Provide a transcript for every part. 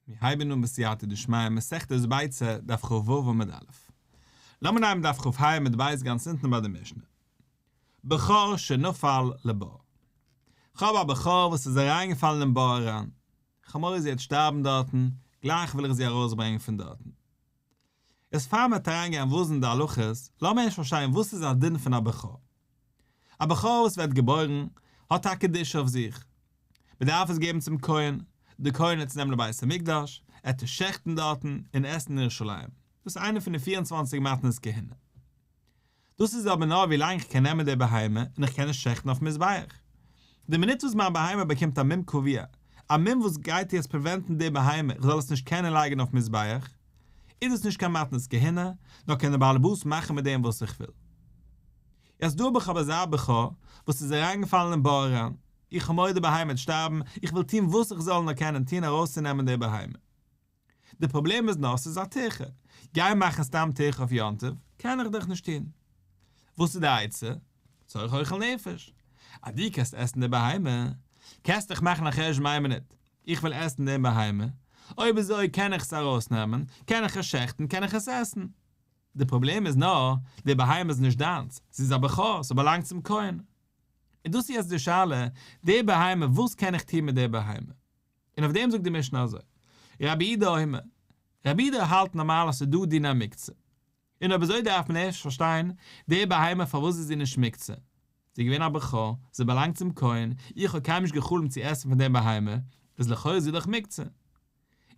מיר הייבן אן בסייעתא דשמיא מסכת ביצה דף כ"ו עמוד א'. לאמיר נעמען דף כ"ה עמוד ב' גאנץ אונטן ביי די משנה. בכור שנפל לבור. כ'האב א בכור וואס איז אריינגעפאלן אין בור אריין. כ'האב מורא זי וועט שטארבן דארטן, גלייך וויל איך זי ארויסברענגען פון דארטן. איז פאר מ'וועט אריינגיין וואס זענען די הלכות, לאמיר ערשט פארשטיין וואס איז א דין פון א בכור. א בכור וואס ווערט געבוירן האט א קדושה אויף זיך, מען דארף עס געבן צום כהן, דער כהן וועט עס נעמען לבית המקדש, ער וועט עס שעכטן דארטן און עסן אין ירושלים, דאס איז איינע פון די 24 מתנות כהונה. דאס איז אבער נאר ווי לאנג איך קען נעמען די בהמה און איך קען עס שעכטן אויפן מזבח. די מינוט וואס מיין בהמה באקומט א מום קבוע, א מום וואס גייט יעצט prevent ן די בהמה איך זאל עס נישט קענען לייגן אויפן מזבח, איז דאס נישט קיין מתנת כהונה, נאר קען דער בעל הבית מאכן מיט דעם וואס איך וויל. יעצט דא האב איך אבער אזא בכור וואס איז אריינגעפאלן אין בור אריין, איך האב מורא די בהמה וועט שטארבן, איך וויל טון וואס איך זאל נאר קענען טון ארויסצונעמען די בהמה. די פראבלעם איז נאר ס'איז א טירחה, גיין מאכן סתם טירחה אויף יום טוב קען איך דאך נישט טון. וואס איז די עצה? צורך אוכל נפש. אז דו קענסט עסן די בהמה, קענסט דיך מאכן א חשבון איין מינוט, איך וויל עסן דעם בהמה, אויב אזוי קען איך עס ארויסנעמען, קען איך עס שעכטן, קען איך עס עסן. די פראבלעם איז נאר, די בהמה איז נישט דיינס, זי איז א בכור, ס'באלאנגט צום כהן. און דאס איז יעצט די שאלה, די בהמה, וואס קען איך טון מיט די בהמה? און אויף דעם זאגט די משנה אזוי, רבי יהודה אומר, רבי יהודה האלט נארמאל אז ס'איז דא דיני מוקצה, און אויב אזוי דארף מען ערשט פארשטיין, די בהמה פארוואס איז זי נישט מוקצה? זי איז געווען א בכור, זי באלאנגט צום כהן, איך האב קיינמאל נישט גע'חלומ'ט צו עסן פון דעם בהמה, איז לכאורה איז זי דאך מוקצה.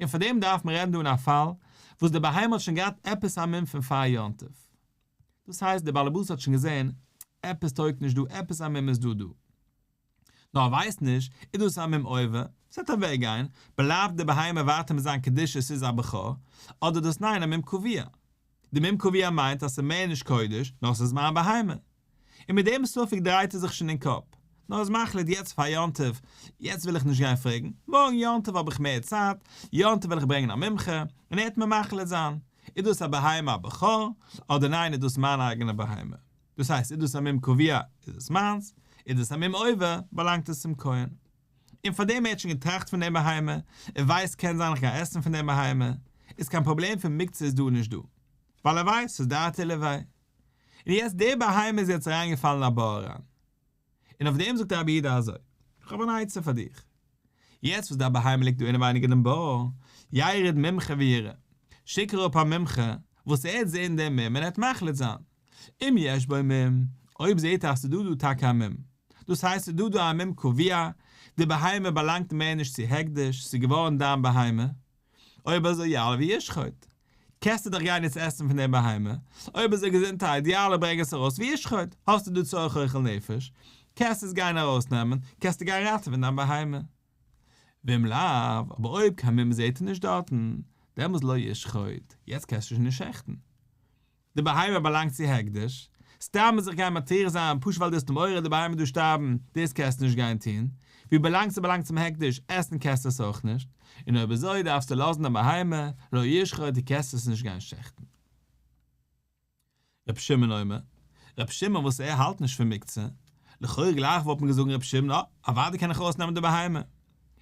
און פאר דעם דארף מען רעדן דא אין א פאל וואס די בהמה האט שוין געהאט עפעס א מום פון פאר יום טוב. דאס הייסט דער בעל הבית האט שוין געזען עפעס טויגט נישט דא, עפעס א מום איז דא דא. נאר ער ווייסט נישט, איז דאס א מום עובר, ס'וועט אוועק גיין, בלייבט די בהמה ווייטער מיט זיין קדושה ס'איז א בכור, אדער דאס ניין א מום קבוע. די מום קבוע מיינט אז ס'איז מער נישט קודש, נאר ס'איז מיין בהמה. און מיט דעם ספק דרייט ער זיך שוין אין קאפ. נאר איז מחליט יעצט פאר יום טוב, יעצט וויל איך נישט גיין פרעגן, מארגן יום טוב האב איך מער צייט, יום טוב וועל איך ברענגען א מומחה, און ער וועט מיר מחליט זיין, איז דאס א בהמה א בכור, אדער ניין איז דאס מיין אייגענע בהמה. דאס הייסט איז דאס א מום קבוע איז עס מיינס, איז דאס א מום עובר באלאנגט עס צום כהן. און פארדעם ער האט שוין געטראכט פון דעם בהמה, ער ווייסט קען זיין איך גיי עסן פון דעם בהמה, איז קיין פראבלעם פון מוקצה איז דא נישט דא, ווייל ער ווייסט ס'איז דעתיה לויה. און יעצט די בהמה איז יעצט אריינגעפאלן אין א בור אריין. און אויף דעם זאגט רבי יהודה אזוי, איך האב אן עצה פאר דיך, יעצט וואס דיין בהמה ליגט דא אינעווייניג אינעם בור, ירד מומחה ויראה, שיק אראפ א מומחה וואס ער וועט זען דעם מום און ער וועט מחליט זיין, אם יש בו מום, אויב זעט ער אז ס'איז דא דא טאקע א מום, דאס הייסט ס'איז דא דא א מום קבוע, די בהמה באלאנגט מער נישט צו הקדש, ס'איז געווארן דיין בהמה, אויב אזוי יעלה וישחוט, קענסטו דאך גיין יעצט עסן פון דעם בהמה, אויב אזוי געזונטהייט, יעלה ברענג עס ארויס וישחוט, האסטו דא צורך אוכל נפש, קענסט עס גיין ארויסנעמען, קענסטו גיין ראטעווען דיין בהמה. ואם לאו, אבער אויב קיין מום זעט ער נישט דארטן, דעמאלס לא ישחוט, יעצט קענסטו שוין נישט שעכטן. די בהמה באלאנגט צו הקדש, סתם זיך גיין מטריח זיין פשוט ווייל דו האסט מורא די בהמה וועט דא שטארבן, דאס קענסטו נישט גיין טון, ווי באלאנגט ס'באלאנגט צום הקדש, עסן קענסטו עס אויך נישט, און אויב אזוי דארפסטו לאזן די בהמה, לא ישחוט דו קענסט עס נישט גיין שעכטן. ר' שמעון אומר, ר' שמעון וואס ער האלט נישט פון מוקצה, לכאורה גלייך וואלט מען געזאגן ר' שמעון אה, אוודאי קען איך ארויסנעמען די בהמה,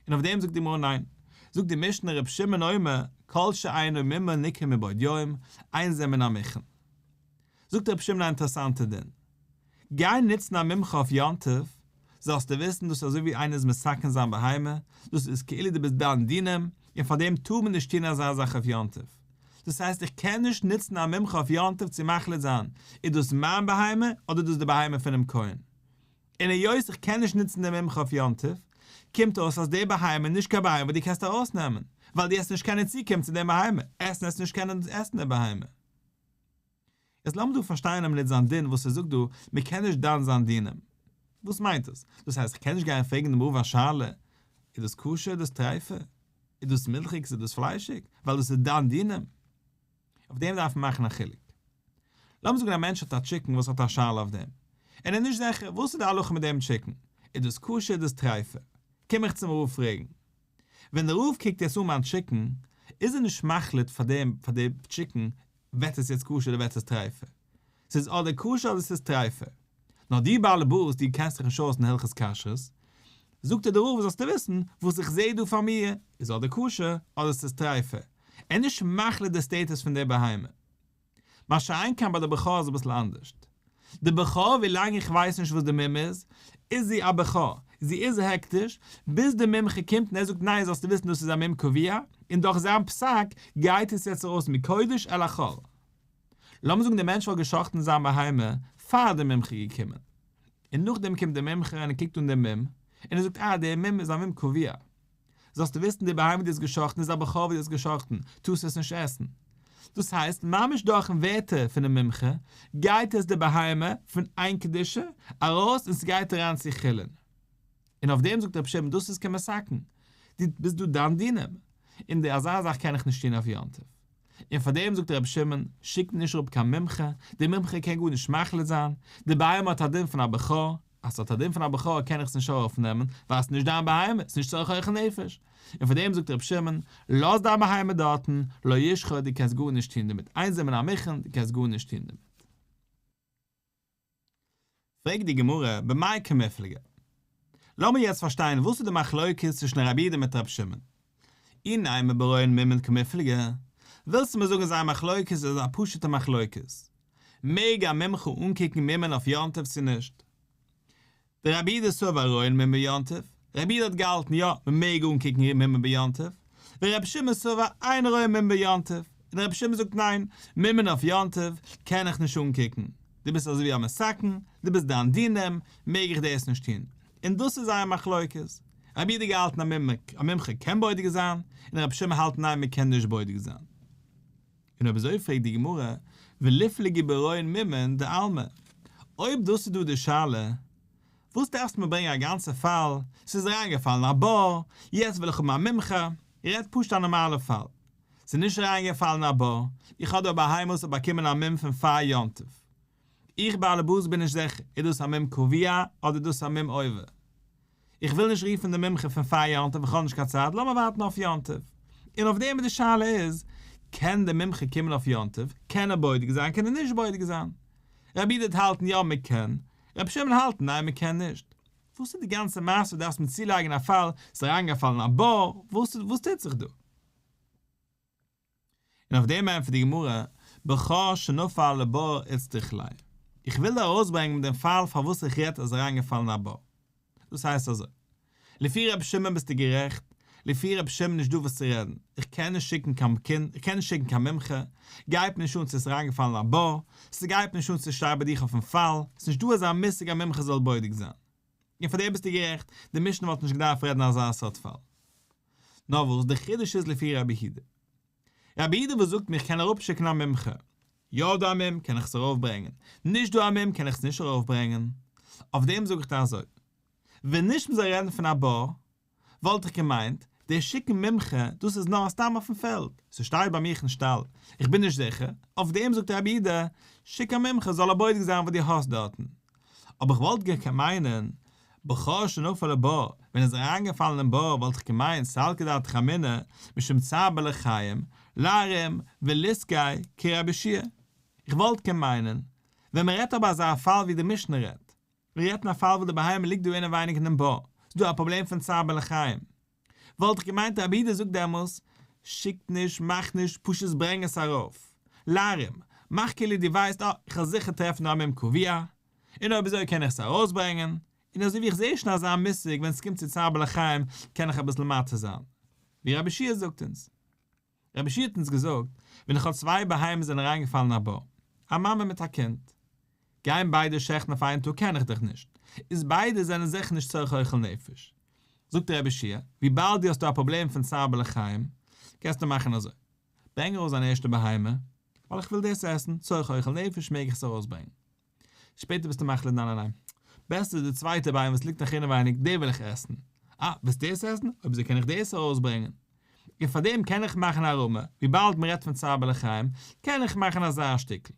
און אויף דעם זאגט די גמרא ניין, זאגט די משנה ר' שמעון אומר כל שאינו מומו ניכר מבעוד יום, אין זה מן המוכן. זאגט ר' שמעון א אינטערעסאנטע דין, גיי נוצן א מומחה אויף יום טוב, זאלסטו וויסן דאס איז אזוי ווי איינער איז מסכן זיין בהמה, דאס איז כאילו דו ביסט דן דינים, און פאר דעם טאר מען נישט טון אזא זאך אויף יום טוב. דאס הייסט איך קען נישט נוצן א מומחה אויף יום טוב צו מחליט זיין, איז דאס מיין בהמה אדער דאס די בהמה פונעם כהן. און היות איך קען נישט נוצן די מומחה אויף יום טוב, קומט אויס אז די בהמה איז נישט קיין בהמה וואס דו קענסט ארויסנעמען, ווייל דו העסט נישט קענען צוקומען צו דעם בהמה, עסן העסטו נישט קענען עסן די בהמה. יעצט לאמיר דא פארשטיין א מינוט זיין דין וואס ער זאגט דא, מען קען נישט דן זיין דינים. וואס מיינט דאס? דאס הייסט איך קען נישט גיין פרעגן דעם רב א שאלה, איז דאס כשר איז דאס טריפה? איז דאס מילכיג איז דאס פליישיג? ווייל דאס איז דן דינים. אויף דעם דארף מען מאכן א חילוק. לאמיר זאגן א מענטש האט א chicken וואס האט א שאלה אויף דעם, און ער איז נישט זיכער וואס איז די הלכה מיט דעם chicken, איז דאס כשר איז דאס טריפה, קום איך צום רב פרעגן. ווען דער רב קוקט יעצט אן מיין chicken, איז ער נישט מחליט פאר דעם פאר די chicken ווערט עס יעצט כשר אדער ווערט עס טריפה. ס'איז אדער כשר אדער ס'איז טריפה. נאר דו באלעבאס דו קענסט דיך נישט אויס אין הלכות כשרות. זאגט ער דער רב זאלסטו וויסן, וואס איך זע דא פאר מיר, איז אדער כשר, אדער ס'איז טריפה. ער איז נישט מחליט די status פון די בהמה. מה שאין כן ביי די בכור איז אביסל אנדערשט. די בכור ווילאנג איך ווייס נישט וואס די מום איז, איז זי א בכור, זי איז הקדש, ביז די מומחה קומט און ער זאגט ניין זאלסטו וויסן דאס איז א מום קבוע, און דורך זיין פסק גייט עס יעצט ארויס מקודש אל החול. לאמיר זאגן די מענטש וואלט גע'שחט'ן זיין בהמה פאר די מומחה איז געקומען, און נאכדעם קומט די מומחה און ער קוקט אן די מום, און ער זאגט אה די מום איז א מום קבוע, זאלסטו וויסן די בהמה ווי דו האסט גע'שחט'ן איז א בכור ווי דו האסט גע'שחט'ן, טארסט עס נישט עסן. דאס הייסט, ממש דורכ'ן ווערטער פונעם מומחה, גייט עס די בהמה פון איין קדושה ארויס און ס'גייט אריין צו חולין. און אויף דעם זאגט רבי שמעון דאס איז כמתקן, דו ביסט דא דן דינים, און די אזא זאך קען איך נישט טון אויף יום טוב. און פאר דעם זאגט רבי שמעון, שיק נישט אראפ קיין מומחה, דער מומחה קען גארנישט מחליט זיין, די בהמה האט א דין פון א בכור, אז ס'האט א דין פון א בכור קען איך עס נישט ארויפנעמען, ווייל ס'איז נישט דיין בהמה, ס'איז נישט צורך אוכל נפש. און פאר דעם זאגט רבי שמעון, לאז דיין בהמה דארטן, לא ישחוט, דו קענסט גארנישט טון דערמיט, אין זה מן המוכן, דו קענסט גארנישט טון דערמיט. פרעגט די גמרא, במאי קמיפלגי? לאמיר יעצט פארשטיין וואס איז די מחלוקת צווישן רבי יהודה מיט רבי שמעון. אי נימא ברואין מומין קמיפלגי, ווילסטו מיר זאגן זייער מחלוקת איז א פשוטע מחלוקת, מעג א מומחה אנקוקן מומין אויף יום טוב צו נישט? דרבי יהודה סבר רואין מומין ביום טוב, רבי יהודה האט געהאלטן יא, מען מעג אנקוקן מומין ביום טוב, ורבי שמעון סבר אין רואין מומין ביום טוב, און רבי שמעון זאגט ניין, מומין אויף יום טוב קען איך נישט אנקוקן, דו ביסט אזויווי א מתקן, דו ביסט דן דינים, מעג איך דאס נישט טון. און דאס איז זייער מחלוקת. רבי יהודה געהאלטן א מומחה קען בודק זיין, און רבי שמעון האלט ניין מען קען נישט בודק זיין. און אויב אזוי פרעגט די גמרא, וליפלגי ברואין מומין דעלמא, אויב דאס איז דא די שאלה, וואס דארפסטו מיר ברענגען א גאנצע פאל, ס'איז אריינגעפאלן א בור, יעצט וויל איך האבן א מומחה, רעד פשוט א נארמאלע פאל, ס'איז נישט אריינגעפאלן א בור, איך האב דא א בהמה וואס האט באקומען א מום פון פאר יום טוב, איך באלעבאס בין נישט זיכער איז דאס א מום קבוע אדער איז דאס א מום עובר. איך וויל נישט רופן די מומחה פון פאר יום טוב איך האב נישט קיין צייט לאמיר ווארטן אויף יום טוב. און אויף דעם איז די שאלה איז, קען די מומחה קומען אויף יום טוב, קען ער בודק זיין קען ער נישט בודק זיין. רבי יהודה האלטן יא מען קען, רבי שמעון האלטן ניין מען קען נישט. וואס איז די גאנצע מעשה דארפסט מיר צולייגן א פאל, ס'איז אריינגעפאלן א בור, וואס וואס טוט זיך דא? און אויף דעם ענטפערט די גמרא, בכור שנפל לבור איצטריך ליה. איך וויל דיר ארויסברענגען מיט דעם פאל פארוואס איך רעדט אז אריינגעפאלן א בור. דאס הייסט אזוי, לפי רבי שמעון ביסטו גערעכט, לפי רבי שמעון נישט דא וואס צו רעדן, איך קען נישט שיקן קיין קינד, איך קען נישט שיקן קיין מומחה, גייט מיר נישט אן צו עס איז אריינגעפאלן א בור, ס'גייט מיר נישט אן צו ס'שטייט ביי דיך אויפן פאל, ס'נישט דא אזא מושג א מומחה זאל בודק זיין. און פאר דעם ביסטו גערעכט, די משנה וואלט נישט געדארפט רעדן אזא סארט פאל. נאר וואס, די חידוש איז לפי רבי יהודה. רבי יהודה וואס זאגט מיר איך קען אראפשיקן א מומחה, יא דא א מום קען איך עס ארויפברענגען, נישט דא א מום קען איך עס נישט ארויפברענגען. אויף דעם זאג איך דיר אזוי, ווען נישט מ'זאל רעדן פון א בור, וואלט איך געמיינט, דער שיקן מומחה, דאס איז נאר סתם אויפן פעלד, ס'שטייט ביי מיך אין שטאל, איך בין נישט זיכער, אויף דעם זאגט רבי יהודה, שיק א מומחה זאל ער בודק זיין וואס דו האסט דארטן. אבער איך וואלט געקענט מיינען, בכור שנפל לבור, ווען ער איז אריינגעפאלן אין בור וואלט איך געמיינט סלקא דעתך אמינא, משום צער בעלי חיים, להרים וליסקיה כרבי יהושע. איך וואלט קען מיינען, ווען מ'רעדט אבער אזא פאל ווי די משנה רעדט, מיר רעדט אין א פאל וואס די בהמה ליגט דא אינעווייניג אינעם בור, ס'איז דא א פראבלעם פון צער בעלי חיים. וואלט איך געמיינט רבי יהודה זאגט דעמאלס, שיק נישט, מאך נישט, פשוט ברענג עס ארויף. להרים, מאך כאילו דו ווייסט אה, איך וועל זיכער טרעפן דא א מום קבוע, און אויב אזוי קען איך עס ארויסברענגען, און אזוי ווי איך זע שוין אזא מושג ווען ס'קומט צו צער בעלי חיים קען איך אביסל מתיר זיין. ווי רבי יהושע זאגט אונז. רבי יהושע האט אונז געזאגט, ווען איך האב צוויי בהמות זענען אריינגעפאלן אין א בור, א מאמע מיט א קינד, גייען ביידע שעכטן אויף איין טאג קען איך דאך נישט, איז ביידע זענען זיכער נישט צורך אוכל נפש. זאגט רבי יהושע, וויבאלד דו האסט דא א פראבלעם פון צער בעלי חיים, קענסטו מאכן אזוי, ברענג ארויס דיין ערשטע בהמה, ווייל איך וויל דאס עסן, צורך אוכל נפש מעג איך עס ארויסברענגען. שפעטער ביסטו מחליט ניין ניין ניין, בעסער די צווייטע בהמה וואס ליגט נאך אינעווייניג, די וויל איך עסן. אה, ווילסט דאס עסן? אויב אזוי קען איך דאס ארויסברענגען. און פאר דעם קען איך מאכן הערמה, וויבאלד מען רעדט פון צער בעלי חיים, קען איך מאכן אזא שטיקל.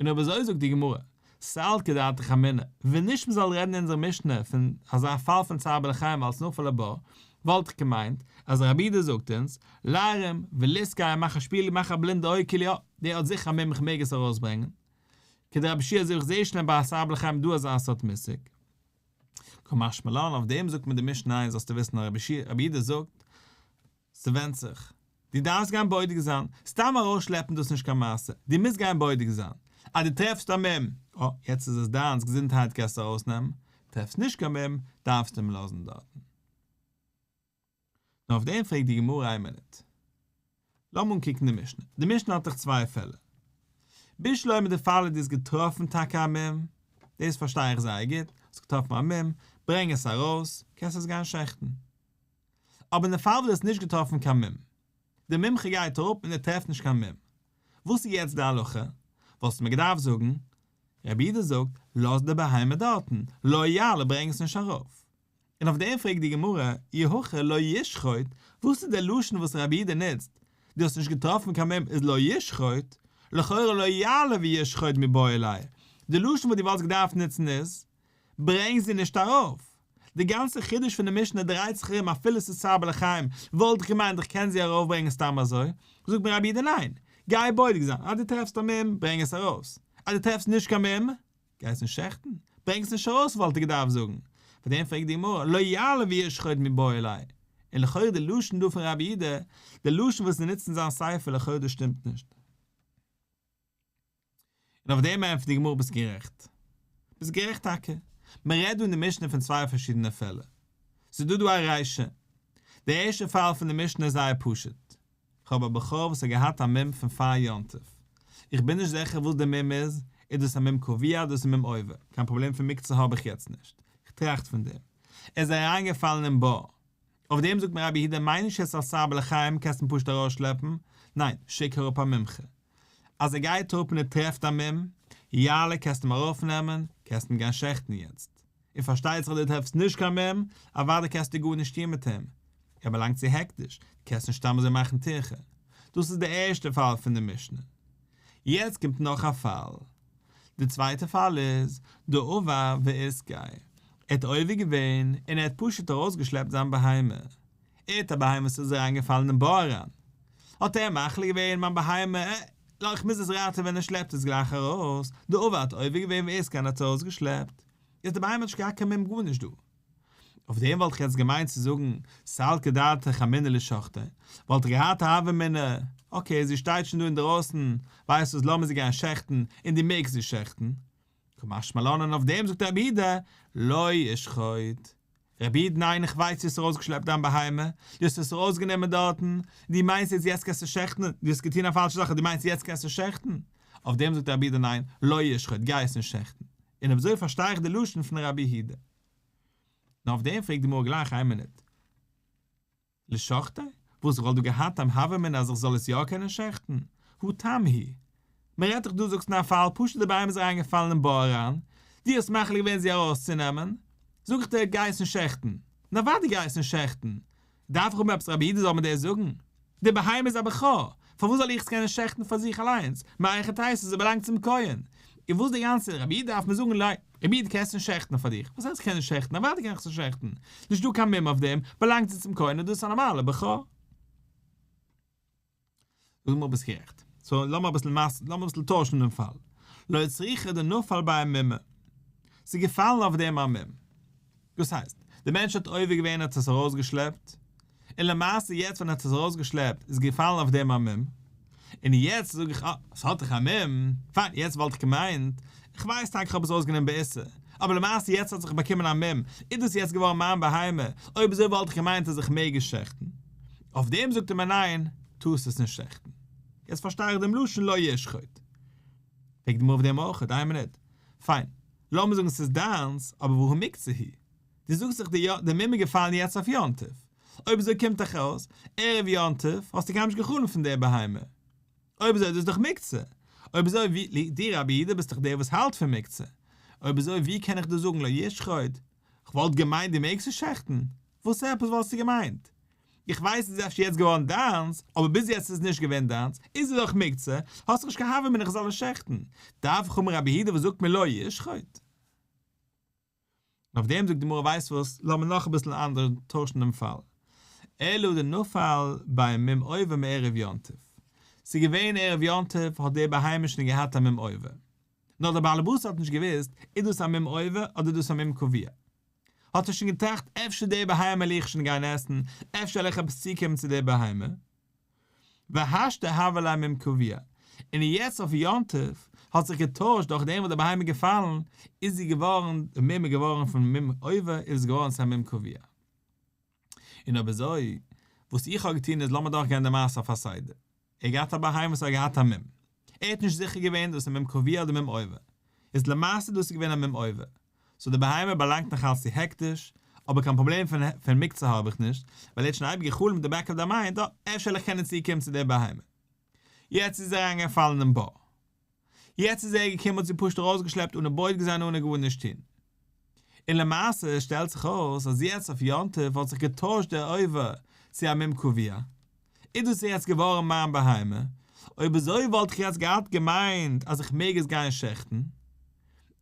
און אויב אזוי זאגט די גמרא, סלקא דעתך אמינא, ווען נישט מען זאל רעדן אין אונזער משנה פון אזא פאל פון צער בעלי חיים אלס נפל לבור, וואלט איך געמיינט אז רבי יהודה זאגט אונז, להרים וליסקיה מאך א שפיל מאך א בלינדע אויג כאילו יא, דער האט זיכער א מום איך מעג עס ארויסברענגען. כדרבי יהושע אזוי איך זעה שנעל ביי צער בעלי חיים דא אזא סארט מושג. קא משמע לן, אויף דעם זאגט מיר די משנה ניין זאלסטו וויסן אז רבי יהודה זאגט, ס'ווענדט זיך. דו דארפסט גיין בודק זיין. סתם ארויסשלעפן דאס איז נישט קיין מעשה. דו מוזט גיין בודק זיין. אז דו טרעפסט א מום, אה, יעצט איז עס דיינס, געזונטהייט קענסטו ארויסנעמען. טרעפסט נישט קיין מום, דארפסטו אים לאזן דארטן. נאר אויף דעם פרעגט די גמרא איין מינוט. לאמיר אנקוקן די משנה. די משנה האט דאך צוויי פעלער. בשלמא די פאל אז דו האסט געטראפן טאקע א מום, דאס פארשטיי איך זייער גוט, האסט געטראפן א מום, ברענג עס ארויס, קענסט עס גיין שעכטן. אבער אין די פאל וואס דו האסט נישט געטראפן קיין מום, די מומחה גייט אראפ און ער טרעפט נישט קיין מום, וואס איז יעצט די הלכה? וואלסטו מיר געדארפט זאגן, רבי יהודה זאגט, לאז די בהמה דארטן, לא יעלה ברענג עס נישט ארויף. און אויף דעם פרעגט די גמרא, אי הכי לא ישחוט, וואס איז דער לשון וואס רבי יהודה נוצט, דו האסט נישט געטראפן קיין מום איז לא ישחוט, לכאורה לא יעלה וישחוט מיבעי ליה, די לשון וואס דו וואלסט געדארפט נוצן איז, ברענג זי נישט ארויף. די גאנצע חידוש פון די משנה דרייט זיך ארום אפילו ס'איז צער בעלי חיים, וואלט איך געמיינט איך קען זי ארויפברענגען סתם אזוי, זאגט מיר רבי יהודה ניין, גיי בודק זיין, אז דו טרעפסט א מום, ברענג עס ארויס, אז דו טרעפסט נישט קיין מום, גיי עס נישט שעכטן, ברענג עס נישט ארויס וואלט ער געדארפט זאגן, פאר דעם פרעגט די גמרא, לא יעלה וישחוט מיבעי ליה, און לכאורה די לשון דא פון רבי יהודה, די לשון וואס ער נוצט אין זיין סיפא לכאורה דאס שטימט נישט. און אויף דעם ענטפערט די גמרא ביסט גערעכט. ביסט גערעכט טאקע. מען רעדט דא אין די משנה פון צוויי פארשידענע פעלער. ס'איז דא דא א רישא. די ערשטע פאל פון די משנה איז זייער פשוט. כ'האב א בכור וואס האט געהאט א מום פון פאר יום טוב. איך בין נישט זיכער וואס די מום איז, איז דאס א מום קבוע אדער איז עס א מום עובר, קיין פראבלעם פון מוקצה האב איך יעצט נישט, איך טראכט פון דעם. ער איז אריינגעפאלן אין בור. אויף דעם זאגט מיר רבי יהודה מיין נישט יעצט אלס צער בעלי חיים קענסט אים פשוט ארויסשלעפן, ניין, שיק אראפ א מומחה. אז ער גייט אראפ און ער טרעפט א מום, יעלה קענסט אים ארויפנעמען, קענסט אים גיין שעכטן יעצט. און פארשטייט זיך אז דו טרעפסט נישט קיין מום, אוודאי קענסטו גארנישט טון מיט אים, ער באלאנגט צו הקדש, דו קענסט נישט סתם אזוי מאכן טירחה. דאס איז די ערשטע פאל פון די משנה. יעצט קומט נאך א פאל. די צווייטע פאל איז, דעבר ואיתגיה. ער האט עובר געווען און ער האט פשוט ארויסגעשלעפט זיין בהמה. ער האט א בהמה וואס איז אריינגעפאלן אין בור אריין. האט ער מחליט געווען מיין בהמה, אה, איך מוז עס ראטעווען און שלעפט עס גלייך ארויס. דעבר האט עובר געווען ואיתגיה און האט ארויסגעשלעפט. איז די בהמה האט נישט געהאט קיין מום גארנישט דא. אויף דעם וואלט איך יעצט געמיינט צו זאגן סלקא דעתך אמינא לשחטיה, וואלט איך געהאט א הוה אמינא, okay זי שטייט שוין דא אינדערויסן, ווייסט וואס לאמיר זי גיין שעכטן, און דו מעגסט זי שעכטן. קא משמע לן און אויף דעם זאגט רבי יהודה, לא ישחוט. רבי איד ניין איך ווייס דו האסט ארויסגעשלעפט דיין בהמה, דו האסט עס ארויסגענומען דארטן, דו מיינסט יעצט יעצט קענסטו שעכטן, דו האסט געטון א פאלשע זאך און דו מיינסט יעצט קענסטו שעכטן, אויף דעם זאגט רבי יהודה ניין, לא ישחוט גיי עס נישט שעכטן. און אויב אזוי פארשטיי איך די לשון פון רבי יהודה. נאר אויף דעם פרעגט די גמרא גלייך איין מינוט. לשחטיה? וואס איך וואלט דא געהאט א הוה אמינא אז איך זאל עס יא קענען שעכטן? הא תם הוא. מען רעדט דאך דא זאגסט אין א פאל פשוט די בהמה איז אריינגעפאלן אין בור אריין, דו האסט מחליט געווען זי ארויסצונעמען, זאג איך דיר גיי עס נישט שעכטן. נו אוודאי גיי עס נישט שעכטן. דארף איך האבן עפעס רבי יהודה זאל מיר דאס זאגן? די בהמה איז א בכור, פארוואס זאל איך עס קענען שעכטן פאר זיך אליינס? מהיכי תיתי עס באלאנגט צום כהן. און וואס די גאנצע רבי יהודה דארף מיר זאגן לא, רבי יהודה קענסט נישט שעכטן פאר דיך, וואס הייסט איך קען נישט שעכטן, אוודאי קען איך עס שעכטן, נישט דא קיין מום אויף דעם, באלאנגט עס צום כהן און דאס איז א נארמאלע בכור. זאג מיר ביסט גערעכט. so לאמיר אביסל מס לאמיר אביסל טוישן דעם פאל. לא צריכא דנפל ביה מומא. ס'איז געפאלן אויף דעם א מום. דאס הייסט, דער מענטש האט עובר געווען האט עס ארויסגעשלעפט, און למעשה יעצט ווען ער האט עס ארויסגעשלעפט איז געפאלן אויף דעם א מום. און יעצט זאג איך אה, ס'האט דאך א מום, פיין, יעצט וואלט איך געמיינט, איך ווייס טאקע איך האב עס ארויסגענומען באיסור, אבער למעשה יעצט האט זיך באקומען א מום, איז דאס יעצט געווארן מיין בהמה, אויב אזוי וואלט איך געמיינט אז איך מעג עס שעכטן. אויף דעם זאגט ער מיר ניין, טארסט עס נישט שעכטן. יעצט פארשטיי איך דעם לשון לא ישחוט. פרעגט די גמרא אויף דעם אויך, איין מינוט. פיין, לאמיר זאגן ס'איז דיינס, אבער והא מוקצה היא? דו זאגסט דאך די די מום איז געפאלן יעצט אויף יום טוב. אויב אזוי קומט דאך אויס, ערב יום טוב האסטו קיינמאל נישט גע'חלומ'ט פון דער בהמה. אויב אזוי איז דאס דאך מוקצה. אויב אזוי ווי, דו רבי יהודה ביסט דאך דער וואס האלט פון מוקצה. אויב אזוי ווי קען איך דיר זאגן לא ישחוט? כ'וואלט געמיינט דו מעגסט עס שעכטן. וואס עפעס וואלסטו געמיינט? איך ווייס ס'איז אפשר יעצט געווארן דיינס, אבער ביז יעצט איז עס נישט געווען דיינס, איז עס דאך מוקצה, האסט דאך נישט קיין הוה אמינא איך זאל עס שעכטן. דארף איך האבן רבי יהודה וואס זאגט מיר לא ישחוט? און אויף דעם זאגט די גמרא ווייסט וואס, לאמיר נאך אביסל אנדערש טוישן דעם פאל. אלא דנפל ביה מום עובר מערב יום טוב. ס'איז געווען ערב יום טוב האט דער בהמה שוין געהאט א מום עובר. נאר דער בעל הבית האט נישט געוואוסט איז דאס א מום עובר אדער איז דאס א מום קבוע. האט ער שוין געטראכט אפשר די בהמה וועל איך שוין גיין עסן, אפשר וועל איך עפעס צוקומען צו די בהמה. והשתא הוה ליה מום קבוע, און יעצט אויף יום טוב האט זיך געטוישט דורך דעם וואס די בהמה איז געפאלן איז זי געווארן, די מום איז געווארן פון מום עובר איז עס געווארן צו א מום קבוע. און אויב אזוי, וואס איך האב געטון איז לאמיר דורכגיין די מעשה אויף א סדר. ער האט געהאט א בהמה וואס האט געהאט א מום. ער האט נישט זיכער געווען דאס איז מום קבוע אדער מום עובר. איז למעשה דאס איז געווען א מום עובר. so די בהמה באלאנגט נאך אלץ צו הקדש, אבער קיין פראבלעם פון פון מוקצה האב איך נישט, ווייל ער האט שוין אייביג גע'חלומ'ט די back of the mind, אה, אפשר וועל איך קענען צוקומען צו די בהמה. יעצט איז ער אריינגעפאלן אין בור. יעצט איז ער געקומען האט זי פשוט ארויסגעשלעפט אנע בודק זיין אנע גארנישט טון. און למעשה שטעלט זיך אויס אז יעצט אויף יום טוב האט זיך געטוישט דער עובר צו א מום קבוע. איז דאס יעצט געווארן מיין בהמה? אויב אזוי וואלט איך יעצט געהאט געמיינט אז איך מעג עס גיין שעכטן.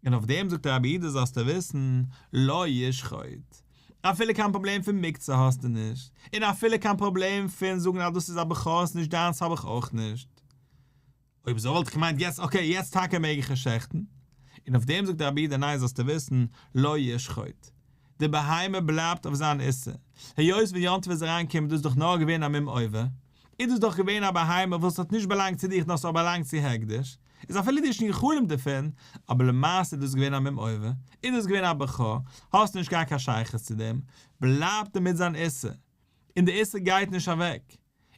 און אויף דעם זאגט רבי יהודה זאלסטו וויסן, לא ישחוט. אפילו קיין פראבלעם פון מוקצה האסטו נישט, און אפילו קיין פראבלעם פון זאגן אז דאס איז א בכור און נישט דיינס האב איך אויך נישט. אויב אזוי וואלט איך געמיינט יעצט okay יעצט טאקע מעג איך עס שעכטן, און אויף דעם זאגט רבי יהודה ניין זאלסטו וויסן לא ישחוט, די בהמה בלייבט אויף זיין איסור, היות ווען יום טוב איז אריינגעקומען דאס איז דאך נאר געווען א מום עובר, איז דאס דאך געווען א בהמה וואס האט נישט באלאנגט צו דיך נאר ס'האט באלאנגט צו הקדש, איז אפילו דו האסט שוין גע'חלומ'ט דערפון, אבער למעשה איז דאס געווען א מום עובר, איז דאס געווען א בכור, האסט נישט געהאט קיין שייכות צו דעם, בלייבט ער מיט זיין איסור, און די איסור גייט נישט אוועק.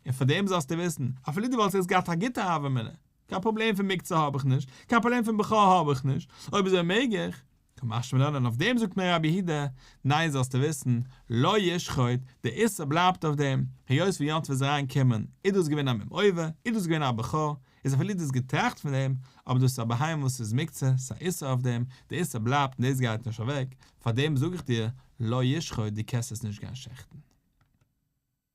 און פאר דעם זאלסטו וויסן, אפילו דו וואלסט יעצט געהאט א גוטע הוה אמינא, קיין פראבלעם פון מוקצה האב איך נישט, קיין פראבלעם פון בכור האב איך נישט, אויב אזוי מעג איך, קא משמע לן און אויף דעם זאגט מיר רבי יהודה, ניין זאלסטו וויסן, לא ישחוט, די איסור בלייבט אויף דעם, היות ווען יום טוב איז אריין קומען, איז דאס געווען א מום עובר, איז דאס געווען א בכור, איז אפילו דו האסט געטראכט פון דעם, אבער דאס איז א בהמה וואס איז מוקצה, ס'איז א איסור אויף דעם, די איסור בלייבט און דאס גייט נישט אוועק, פאר דעם זאג איך דיר, לא ישחוט, דו קענסט עס נישט גיין שעכטן.